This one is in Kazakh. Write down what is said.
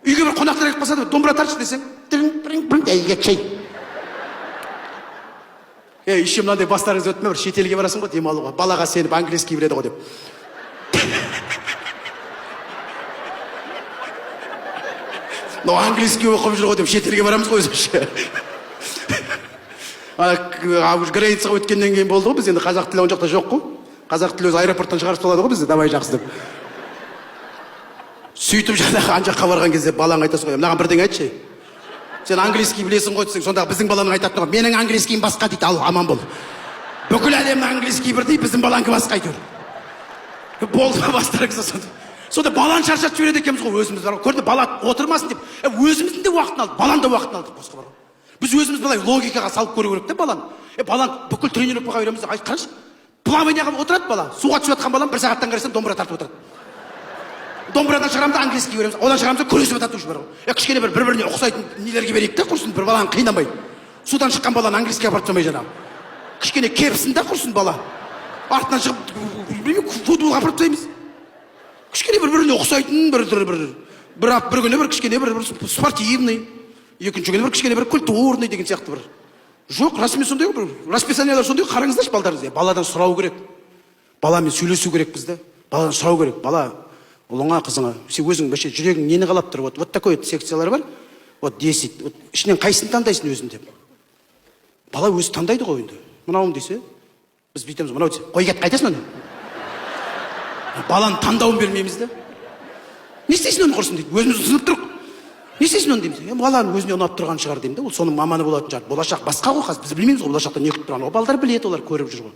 Үйге бір қонақтар келіп қалса да, домбыра тартшы десең, тірің пірің пірің, әйге чай. Е, еще мынандай бастарыңыз өтті ме, бір шетелге барасың ғой демалуға, балаға сеніп, английский біледі ғой деп. Мынау английский оқып жүр ғой деп шетелге барамыз ғой өзімізше. Границаға өткеннен кейін болды ғой, біз енді қазақ тілі ол жақта жоқ қой. Қазақ тілі өзі аэропорттан шығарып салады ғой бізді, давай жақсы деп. Сөйтіп жаңағы ана жаққа барған кезде балаңа айтасың ғой, мынаған бірдеңе айтшы. Сен английский білесің ғой десең, сондағы біздің баланың айтатыны ғой, менің английскийім басқа дейді, ал аман бол. Бүкіл әлемнің английский бірдей, біздің баланікі басқа әйтеуір. Болды ма бастарыңызда сонда? Сонда баланы шаршатып жібереді екенбіз ғой өзіміз бар ғой. Көрді, бала отырмасын деп, өзіміздің де уақытын алдық, баланың да уақытын алдық босқа бар ғой. Біз өзіміз былай логикаға салып көру керек те баланы. Баланы бүкіл тренировкаға береміз, айт қарашы. Плаванияға отырады бала, суға түсіп жатқан баланы бір сағаттан қарасаң домбыра тартып отырады. Домбырадан шығарамыз да английский береміз, одан шығарамыз да күресіп жатады уже бар ғой. Кішкене бір бір-біріне ұқсайтын нелерге берейік те құрсын, бір баланы қинамай. Судан шыққан баланы английскийге апарып тастамай жаңағы. Кішкене кепсін да құрсын бала. Артынан шығып, білмеймін, футболға апарып тастаймыз. Кішкене бір-біріне ұқсайтын бір бір бір бір бір күні бір кішкене бір, бір спортивный, екінші күні бір кішкене бір культурный деген сияқты бір. Жоқ, расымен сондай ғой, бір расписаниялар сондай ғой, қараңыздаршы балдарыңыз. Баладан сұрау керек. Баламен сөйлесу керекпіз да. Баладан сұрау керек. Бала, ұлыңа, қызыңа, сен өзің вообще жүрегің нені қалап тұр? Вот, вот такой вот секциялар бар. Вот 10. Вот ішінен қайсысын таңдайсың өзің деп. Бала өзі таңдайды ғой енді. Мынауым десе, біз бүйтеміз, мынау десе, қой кет, қайтасың оны? Баланың таңдауын бермейміз да. Не істейсің оны құрсын дейді. Өзіміз ұсынып тұрық. Не істейсің оны дейміз. Баланың өзіне ұнап тұрған шығар деймін да. Ол соның маманы болатын шығар. Болашақ басқа ғой қазір. Біз білмейміз ғой болашақта не күтіп тұрғанын. Ол балдар біледі, олар көріп жүр ғой.